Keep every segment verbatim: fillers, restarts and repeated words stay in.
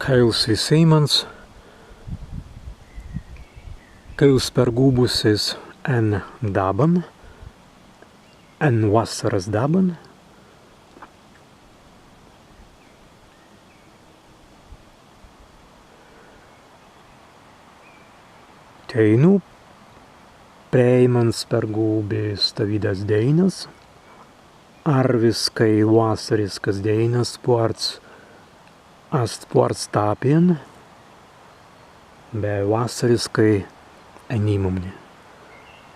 Kaīls wisēimans, kaīls pergūbusis en dabban, en wassaras dabban. Teinū prei mans pergūbi stawīdas dēinas, arwiskai wassariskas dēinas, spārts, ast spārts tāpjan, be wassariskai enimumni.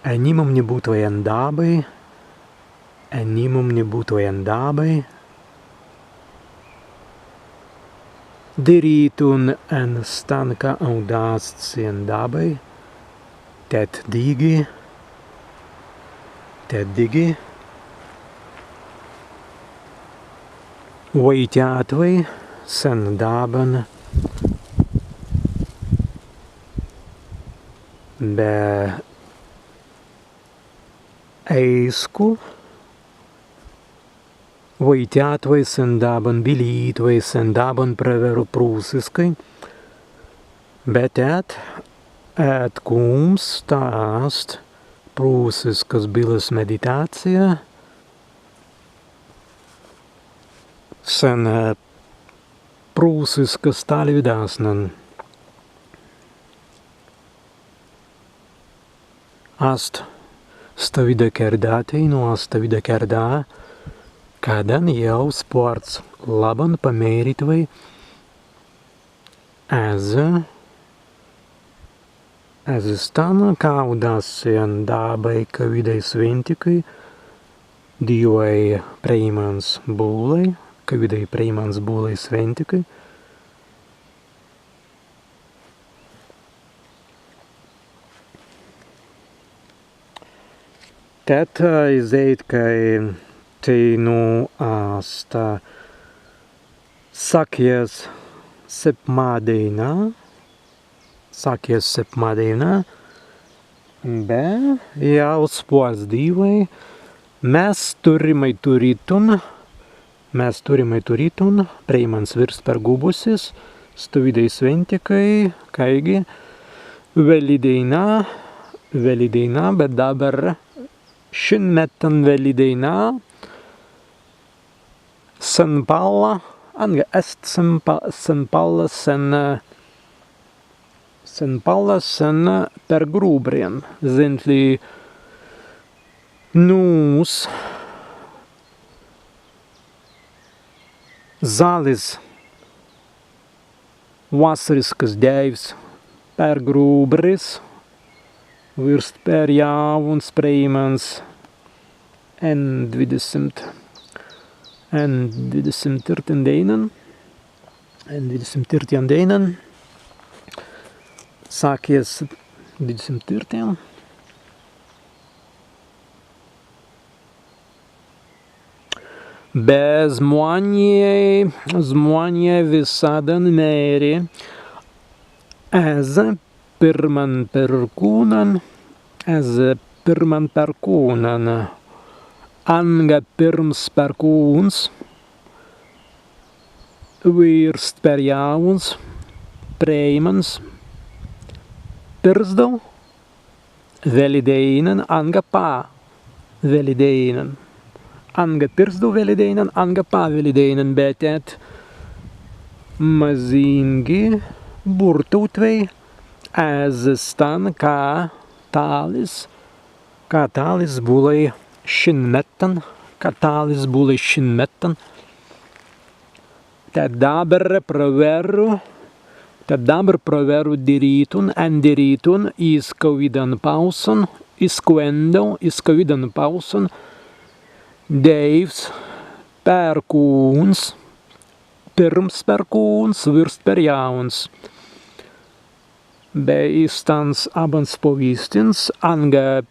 Enimumni būtwei en dabbai, enimumni būtwei en dabbai. Dirītun en stan, ka audāst si en dabbai, tēt dīgi, tēt dīgi waitjātwei sen dabban, be eīsku waitjātwei sen dabban, bilītwei sen dabban prawerru prūsiskai, be tēt etkūmps sta ast prūsiskas billas meditācija sen, eh, prūsiskas tāliwidāsnan. Ast stawīda kērda, teinū ast stawīda kērda, kaddan jāu spārts labban pamērītwei ezze, ezze stan, ka audāst si en dabbai, kawīdai swintikai dīwai prei mans būlai, kawīdai prei mans būlai swintikai. Tēt, ā, izēit, kāi teinū ast, ā, sakkjas sepmadēina, sakkjas sepmadēina, be jāu spārts dīwai mes turrimai turītun, mes turrimai turītun, prei mans wīrst pergūbusis stawīdai swintikai, kāigi Welidēina, Welidēina, be dabber šin mettan Welidēina, sen palla, anga ēst sen pa-, sen palla, sen, sen palla, sen Pergrubrjan, zentli nūs zalis wassariskas dēiws Pergrubris wīrst perjāwuns prei mans en dwidesimts, en dwidesimts tīrtjan dēinan, en dwidesimts tīrtjan dēinan, sakkjas dwidesimts tīrtjan. Be zmānei, zmānei wisaddan mēri ezze pirman Perkūnan, ezze pirman Perkūnan, anga pirms Perkūns wīrst perjāwuns prei mans pirzdau Welidēinan anga pa Welidēinan. Anga pirzdau Welidēinan, anga pa Welidēinan, be tēt mazīngi burtautwei ezze stan, ka tālis, ka tālis būlai šin mettan, ka tālis būlai šin mettan. Tēt dabber prawerru, tēt dabber prawerru dirītun, endirītun iz kawīdan pāusan, iz kwēndau, iz kawīdan pāusan dēiws Perkūns, pirms Perkūns wīrst perjāwuns. Be iz stans abbans pawīstins, anga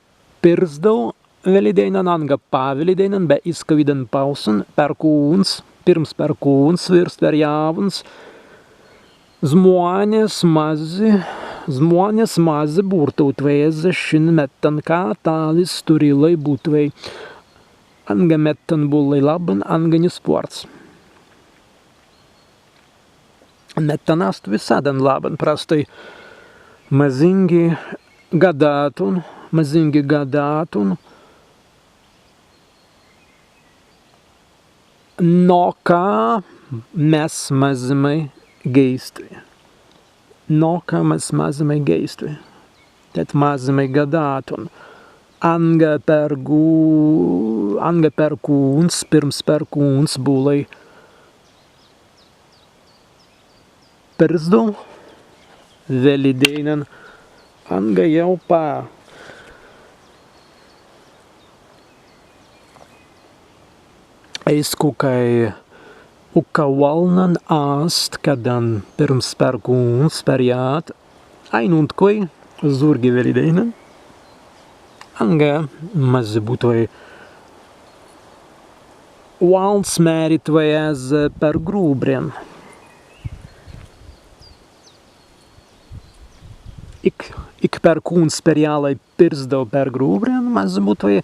pirzdau Welidēinan anga pa Welidēinan, be iz kawīdan pāusan Perkūns, pirms Perkūns wīrst perjāwuns, zmānes mazzi, zmānes mazzi burtautwei ezze šin mettan, ka tālis turīlai būtwei, anga mettan būlai labban, anga ni spārts. Mettan ast wisaddan labban, prastai mazīngi gadātun, mazīngi gadātun, nō ka mes mazzimai gēistwei. Nō ka mes mazzimai gēistwei. Tēt mazzimai gadātun. Anga Pergū-, anga Perkūns, pirms Perkūns būlai pirzdau, welidēinan, anga jāu pa eīsku, kāi ukawalnan ast, kaddan pirms Perkūns perjāt ainuntkwēi zūrgi welidēinan, anga mazzi būtwei walns mēritwei ezze Pergrubrin. Ik, ik Perkūns perjālai pirzdau Pergrubrin, mazzi būtwei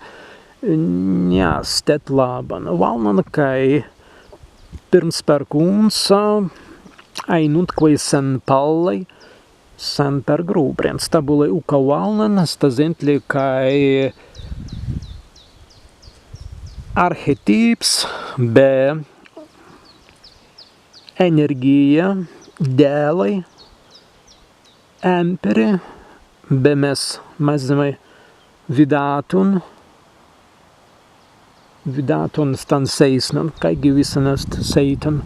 ni ast tēt labban. Walnan, kāi pirms Perkūns, ā, ainuntkwēi sen pallai, sen Pergrubrin. Sta būlai ukawalnan, sta zentli, kāi arhetīps be enērgija dēlai emperi, be mes mazzimai widātun, widātun stan seīsnan, kāigi wissan ast seītan.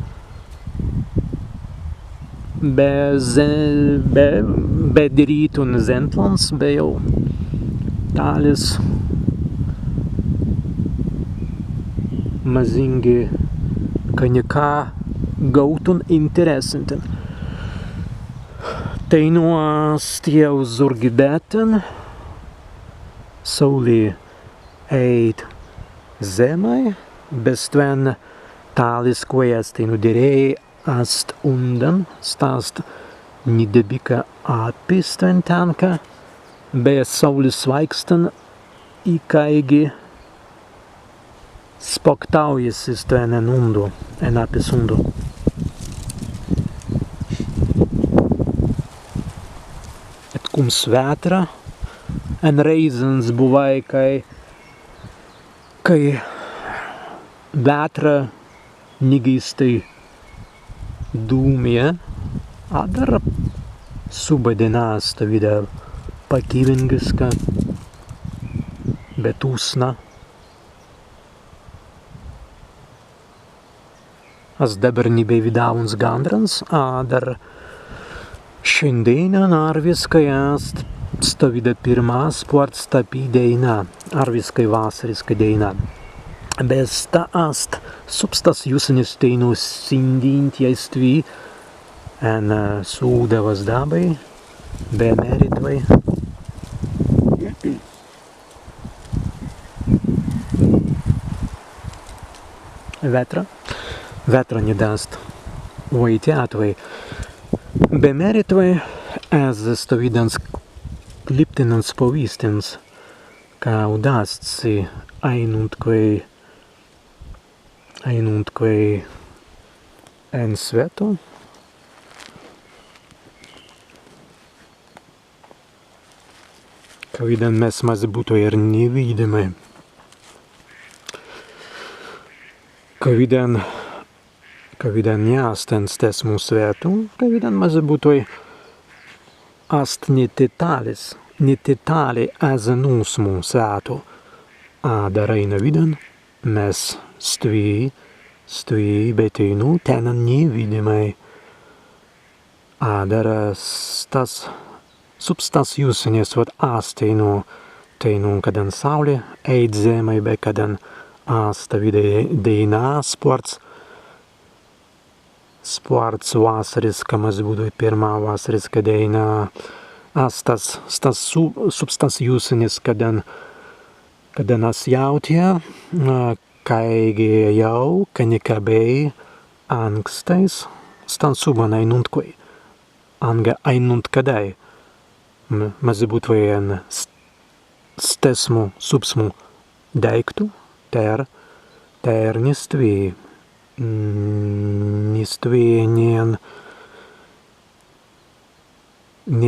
Be ze-, be, be dirītun zentlans, be jāu tālis mazīngi ka nika gaūtun interessantan. Teinū ast jāu zūrgi bītan, saūli ēit zemmai, be stwen tālis, kwēi as teinū dirēi, ast undan, sta ast ni debīka appi stwen tenka, be saūlis swāikstan ikāigi spoktaujja si stwen en undu, en appis undu. Etkūmps wētra, en rēizans buwāi, kāi, kāi wētra niggeistai dūmja, adder subbai dēina sta wīda pakīwingiska be tūsna. As dabber ni bēi widāwuns gandrans, adder šandēinan arwiskai ast stawīda pirmā spārts tappi dēina, arwiskai wassariska dēina. Be sta ast subs stas jussenis teinū sīndintjai stwi en, ā, Sūdawas dabbai, be mēritwei wētra, wētra ni dāst waitjātwei. Be mēritwei ezze stawīdans kliptinans pawīstins, ka audāst si ainuntkwēi, ainuntkwēi en swētu. Kawīdan mes mazzi būtwei ni widāimai. Kawīdan, kawīdan ni ast en stesmu swētu, kawīdan mazzi būtwei ast ni tīt tālis, ni tīt tāli ezze nūsmu swētu. Adder ainawīdan mes stwi, stwi be teinū tennan ni widāimai. Adder stas, subs stas jussenis, wat ast teinū, teinū, kaddan sāuli ēit zemmai be kaddan ast stawīda dēina spārts, spārts wassariska, mazzi būtwei pirmā wassariska dēina, ast stas, stas su-, subs stas jussenis, kaddan, kaddan as jāutja, ā, kāigi jāu ka nika bēi ānkstais stan subban ainuntkwēi, anga ainuntkaddan, m-, mazzi būtwei en st-, stesmu subsmu deīktu, tēr, tēr ni stwi, mm, ni stwi ni en, ni